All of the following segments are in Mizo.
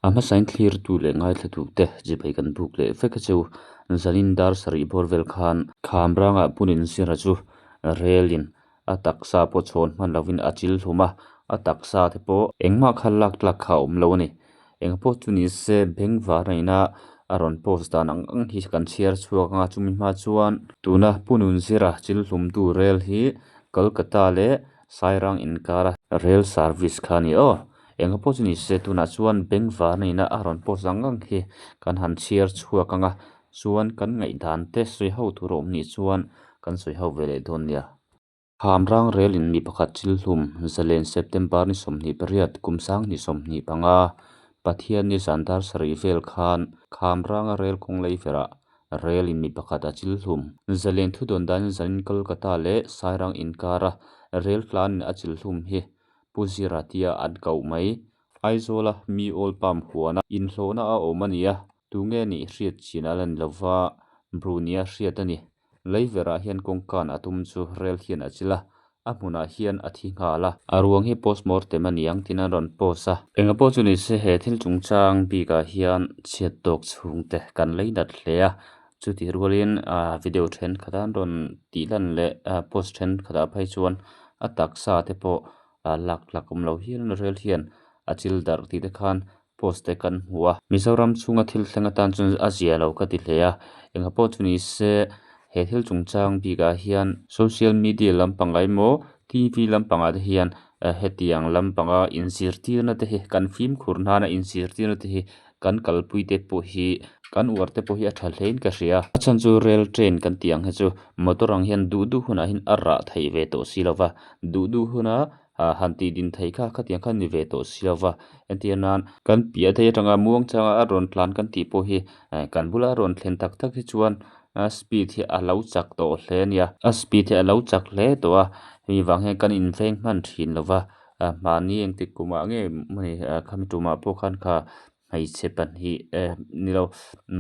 A hmasain thlirtu leh ngaithlatute chibai kan buk leh vek a chu. Zanin dar sarih bawr vel khan Khamrangah Punin Zira chu relin a taksa pawh chhawn hman lovin a chil hlum a, a taksa te pawh engmah kha lak tlak kha a awm lo a ni. Eng pawh chu ni se bengvar aina a rawn post dan ang ang hi kan chhiar chhuak anga chumi hma chuan tuna Punun Zira chil hlumtu rel hi Kolkata leh Sairang inkara rel service kha a ni aw. Eng pawh chu ni se tunah chuan bengvar aina a rawn post ang ang hi kan han chhiar chhuak anga chuan kan ngaihdan te sawi ho tur a awm nih chuan kan sawi ho ve leh dawn nia. Khamrang relin mi pakhat chilhlum zalen September ni 28 kum 2025 Pathian ni zan dar sarih vel khan Khamranga rel kawng lei verah relin mi pakhat a chilhlum. Zalen thudawn danin zanin Kolkata leh Sairang inkara rel tlanin a chilhlum hi Pu Zira tia an koh mai. Aizawla mi oil palm huana inhlawhna a awm a ni a, tunge nih hriat chin a la ni lova, Brunia hriat a ni. Leiverah hian kawngkan a tum chu rel hian a chil a, a hmunah hian a thi nghal a. A ruang hi postmortem a ni ang tiin an rawn post a. Enga pawh chu ni se he thil chungchang bikah hian chhiat tawk chhungte kan lei nat hle a, chutih rualin video thenkhat an rawn tih lan leh post thenkhatah phei chuan a taksa te pawh lak tlak awm lo hial rel hian a chil darh tih te khan post te kan hmu a. Mizoram chhunga thil thleng atan chuan a zia lo ka ti hle a, engah pawh chu ni se he thil chungchang bikah hian social media lampang emaw T V lampangah te hian hetiang lampanga inzirtirna te hi kan fimkhur nana inzirtirna te hi kan kalpui te pawh hi kan uar te pawh hi a tha hle in ka hria. A chhan chu rail train kan tih ang hi chu motor ang hian duh duh hunah hian a rah theih ve tawh si lova duh duh huna han tih din theih kha khatiang kha ni ve tawh si lova entir nan kan piah daih atanga muang changa a rawn tlan kan tih pawh hi kan bula a rawn thlen tak tak hi chuan a speed hi a lo chak tawh hle a nia a speed hi a lo chak hle tawh a hemi vang hian kan inveng hman thin lova mahni engtik kumah nge mawni khami tumah pawh khan kha hmeichhe pahnih eh nilo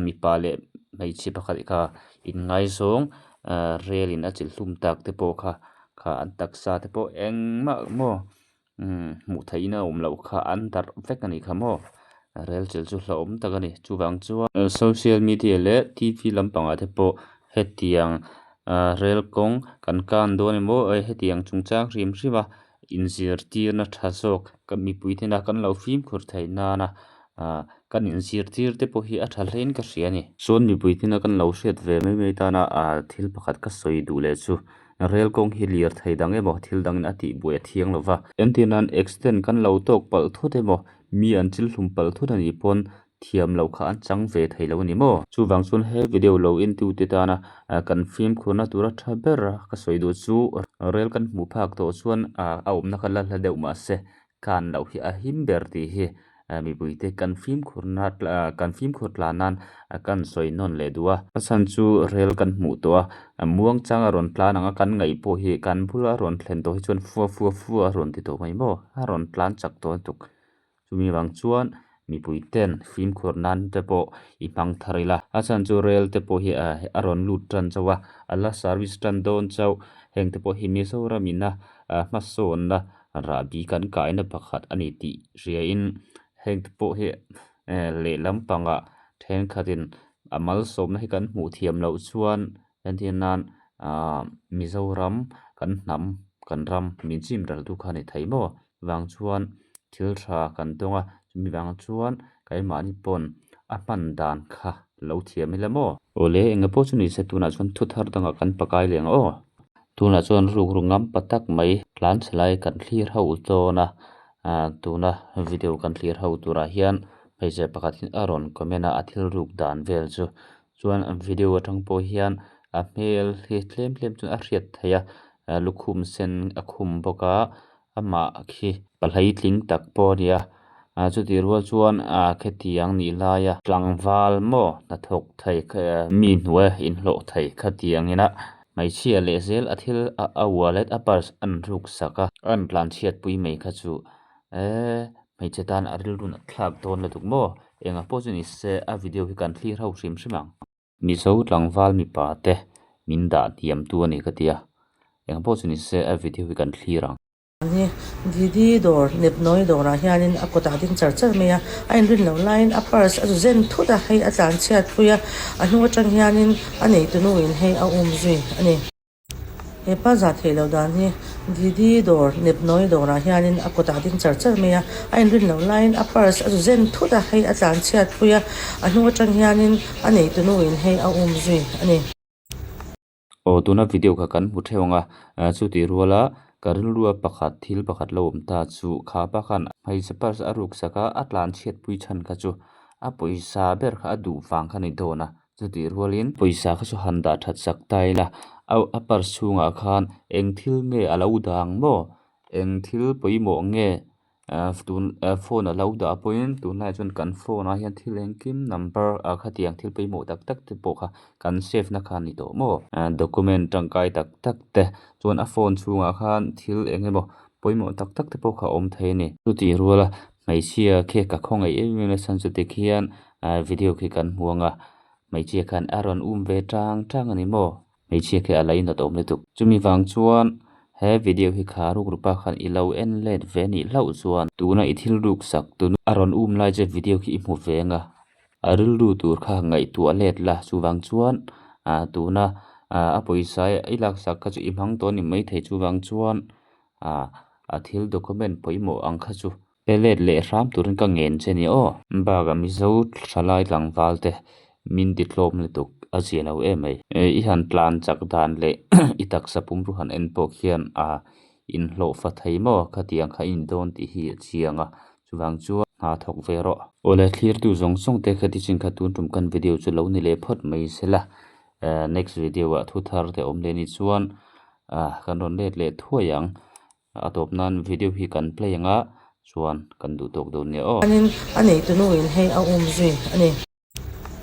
mipa leh hmeichhe pakhat kha inngaizawng ah rel in a chilh hlum tak te pawh kha kha an taksa te pawh engmah maw umm hmuh theih in a awm loh kha an darh vek a nih kha maw rel chilh chu hlauhawm tak a ni chuvang chuan social media leh T V lampangah te pawh hetiang ah rel kawng kan kan dawn emaw hetiang chungchang hrim hrim a inzirtirna tha zawk kan mipui tena kan lo fimkhur theih nana ah kan inzirtir te pawh hi a tha hlein ka hria a ni. Chuan mipui tena kan lo hriat ve mai mai tana ah thil pakhat ka sawi duh leh chu rel kawng hi lir thei dang emaw thil dangin a tih buai a thiang lo va. Entir nan accident kan lo tawk palh thut emaw mi an chil hlum palh thut a nih pawn thiam loh kha an chang ve thei lo a ni maw? Chuvang chuan he video lo entute tana kan fimkhurna tura tha ber ka sawi duh chu rel kan hmuh phak tawh chuan a awmna kha la hla deuh mahse kan loh hi a him ber tih hi mipuite kan fimkhurna kan fimkhur tlan nan kan sawi nawn leh duh a. A chhan chu rel kan hmuh tawh a, muang changa rawn tlan ang a kan ngaih pawh hi kan bula rawn thlen tawh hi chuan fua fua fua a rawn ti tawh mai maw? A rawn tlan chak tawh lutuk. Chumi vang chuan mipui ten fimkhur nan te pawh i hmang thar ila. A chhan chu rel te pawh hi a rawn lut tan chauh a, a la service tan dawn chauh. Heng te pawh hi Mizoram ina hmasawnna rahbi kan kaina pakhat a ni tih hriain heng te pawh hi lehlam pangah thenkhatin a malsawmna hi kan hmuh thiam loh chuan entir nan Mizoram kan hnam kan ram min chim ral tu kha a ni thei maw? Vang chuan thil tha kan tawng a, chumi vang chuan keimahni pawn a hman dan kha lo thiam ila maw? Awle, eng pawh chu ni se tunah chuan thu thar dangah kan pakai leh ang aw. Tunah chuan rukru ngam pa tak mai tlan chhe lai kan thlir ho dawn a, tuna video kan thlir ho turah hian hmeichhe pakhat hi a rawn comment a, a thil ruk dan vel chu. Chuan video atang pawh hian a hmel hi tlem tlem chuan a hriat theih a, lukhum sen a khum bawk a. Amah khi pahleitling tak pawh a ni a, chutih rual chuan khetiang nih laia tlangval maw hnathawk thei mi hnuai inhlawh thei khatiang ina hmeichhia leh zel a thil a wallet a purse an ruk sak a, an tlan chhiat pui mai kha chu eee hmeichhe tan a rilru nat thlak dawn lutuk maw engah pawh chu ni se a video hi kan thlir ho hrim hrim ang. Mizo tlangval mipa te min dah hniam tu a ni ka ti a, eng pawh chu ni se a video hi kan thlir ang. Hi Didi dawr nepnawi dawrah hianin a kawtah a ding char char mai a, a inrin loh laiin a purse a zu zen thut a, hei a tlan chhiat pui a, a hnung atang hianin a neitu nu in hei a um zui a ni. He pa zah theih loh dan hi Didi dawr nepnawi dawrah hianin a kawtah a ding char char mai a, a inrin loh laiin a purse a zu zen thut a, hei a tlan chhiat pui a, a hnung atang hianin a neitu nu in hei a um zui a ni. Aw tuna video kha kan hmu theuh ang a chutih ruala ka rilrua pakhat thil pakhat lo awm ta chu kha pa khan hmeichhe purse a ruk sak a a tlan chhiat pui chhan kha chu a pawisa ber kha a duh vang kha a ni dawn a chutih rualin pawisa kha chu han dah that sak ta ila a purse chhungah khan eng thil nge a lo dang maw eng thil pawimawh nge ah tun ah phone a lo dah pawhin tunlaiah chuan kan phone ah hian thil engkim number ah khatiang thil pawimawh tak tak te pawh kha kan save na kha a ni tawh maw ah document tangkai tak tak te chuan a phone chhungah khan thil eng emaw pawimawh tak tak te pawh kha a awm thei a ni. Chutih ruala hmeichhia khi ka khawngaih em em a chhan chu tikhian ah video khi kan hmu ang a hmeichhia khan a rawn um ve tang tang a ni maw. Hmeichhia khi a la inawt awm lutuk. Chumi vang chuan he video hi kha ruk rupa khan i lo en let ve nih hlauh chuan tuna i thil ruk sak tun a rawn um lai che video khi i hmu ve ang a, a rilru tur kha ngaihtuah let la. Chuvang chuan ah tuna ah a pawisa i laksak kha chu i hmang tawh a ni maithei. Chuvang chuan ah a thil document pawimawh ang kha chu Pe let leh hram turin ka ngen che ni aw. Bakah Mizo thalai tlangval te min ti tlawm lutuk a zia lo em mai. I han tlan chak dan leh i taksa pumru han en pawh khian a inhlawh fa thei maw khatiang kha i in dawn tih hi a chiang a, chuvang chuan hna thawk ve rawh. Awle thlirtu zawng zawng te khati chin kha tun tum kan video chu lo ni leh phawt mai sela next video ah thu thar te awm leh ni chuan kan rawn let leh thuai ang. A tawp nan video hi kan play ang a, chuan kan duh tawk dawn nia aw. Chuanin a neitu nu in hei a um zui a ni.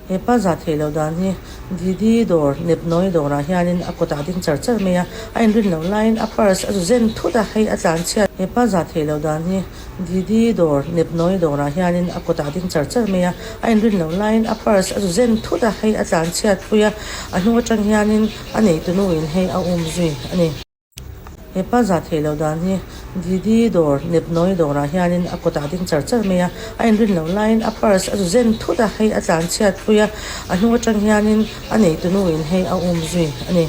He pa zah theih loh dan hi Didi dawr nepnawi dawrah hianin a kawtah a ding char char mai a, a inrin loh laiin a purse a zu zen thut a, hei a tlan chhiat. He pa zah theih loh dan hi Didi dawr nepnawi dawrah hianin a kawtah a ding char char mai a, a inrin loh laiin a purse a zu zen thut a, hei a tlan chhiat pui a, a hnung atang hianin a neitu nu in hei a um zui a ni. He pa zah theih loh dan hi Didi dawr nepnawi dawrah hianin a kawtah a ding char char mai a, a inrin loh laiin a purse a zu zen thut a, hei a tlan chhiat pui a, a hnung atang hianin a neitu nu in hei a um zui a ni.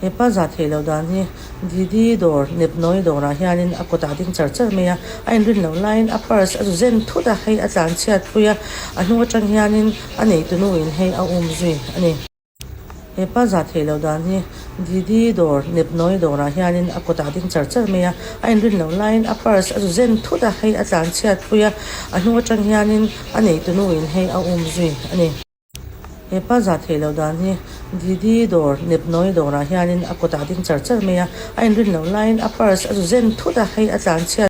He pa zah theih loh dan hi Didi dawr nepnawi dawrah hianin a kawtah a ding char char mai a, a inrin loh laiin a purse a zu zen thut a, hei a tlan chhiat pui a, a hnung atang hianin a neitu nu in hei a um zui a ni. He pa zah theih loh dan hi Didi dawr nepnawi dawrah hianin a kawtah a ding char char mai a, a inrin loh laiin a purse a zu zen thut a, hei a tlan chhiat pui a, a hnung atang hianin a neitu nu in hei a um zui a ni. He pa zah theih loh dan hi Didi dawr nepnawi dawrah hianin a kawtah a ding char char mai a, a inrin loh laiin a purse a zu zen thut a, hei a tlan chhiat.